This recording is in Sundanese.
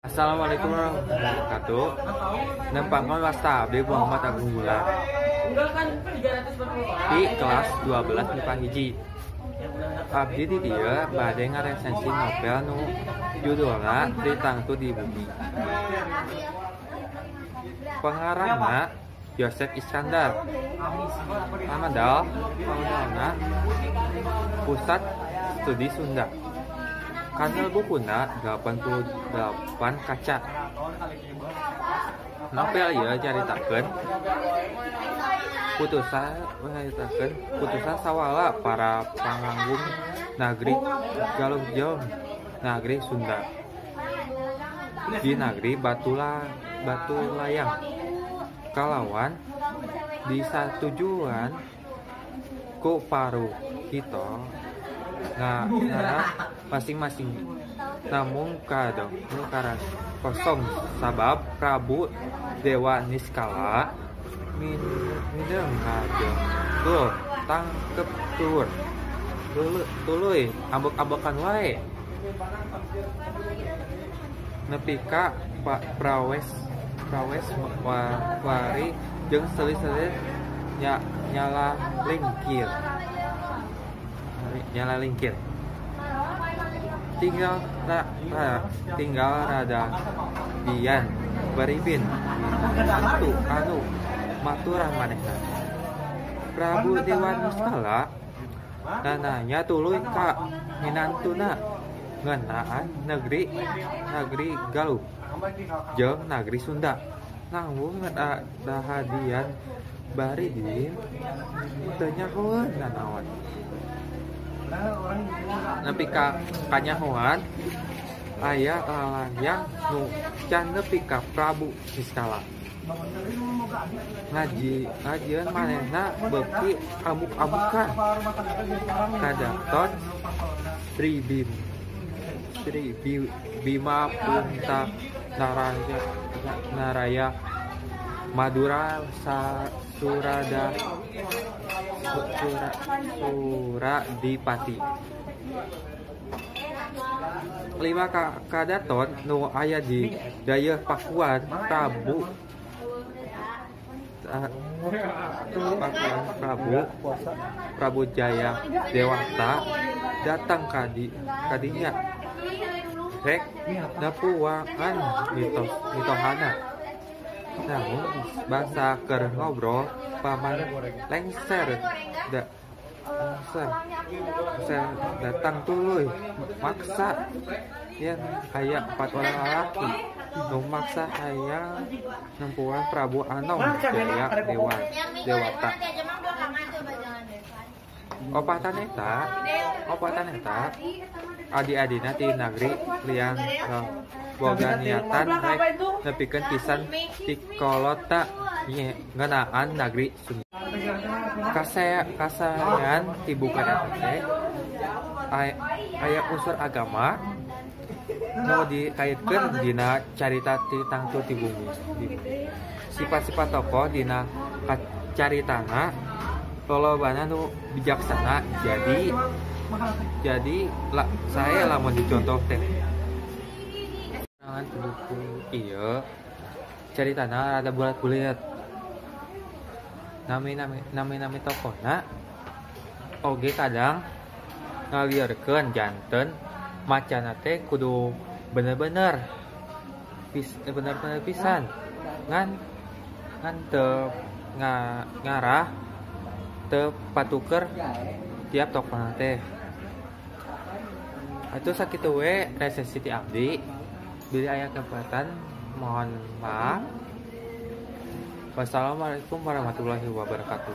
Assalamualaikum warahmatullahi wabarakatuh. Nempangkeun wasta abdi Muhammad Agung Gular di kelas 12 MIPA 1. Abdi di dieu bade ngaresensi novel nu judulna Tritangtu di Bumi. Pengarangna Yosef Iskandar. Pamedal pamedalna Pusat Studi Sunda. Kanal bukuna 88 kaca. Novel ieu nyaritakeun putusan sawala para panganggung nagri Galuh jeung nagri Sunda di nagri Batu Layang kalawan disatujuan ku paruhito ngara masing-masing, namung kadang kosong sabab Prabu Dewa Niskala mindeng ngajengkul tangkep tur tuluy ambek-ambekan wae nepi ka prawes wari jeung selir-selir nyala lingkir tinggal rada dian baribin itu anu maturah manehna. Prabu Dewa Niskala nananya tuluy ka minantuna ngeunaan negeri Galuh jeung nagri Sunda, nanggung dahadian baridin teu nyahoeun nanaon. Nepi ka kanyahoan aya lalayang nu can nepi ka Prabu Niskala. Ngajieun manehna beuki amuk-amukan kadaton Sri Bima Punta Naraya Madura Surada Suradipati. Lima kadaton nu aya di Dayeuh Pakuan Prabu Prabu Jaya Dewata datang kadinya rek nepuangan mitohana. Namun basa keur ngobrol paman lengser datang tuluy maksa yen aya 4 orang lalaki nu maksa hayang nempuan Prabu Anom Jaya Dewata. Opatan eta adi-adina ti nagri liang boga niatan rek nepikeun pisan tikolota ngeunaan nagri Sunda. Kasaean ti buku eta teh aya unsur agama nu dikaitkeun dina carita Tritangtu ti Bumi. Sifat-sifat tokoh dina caritana lolobana nu bijaksana, jadi saya lamun dicontoh teh. Buku ieu caritana rada bulat-bulat. Nami-nami tokohna oge kadang ngalieurkeun janten macana teh kudu bener-bener pisan ngan teu ngarah teu patuker tiap tokohna teh. Atuh sakitu we resensi ti abdi. Bila aya kesempatan mohon maaf. Wassalamualaikum warahmatullahi wabarakatuh.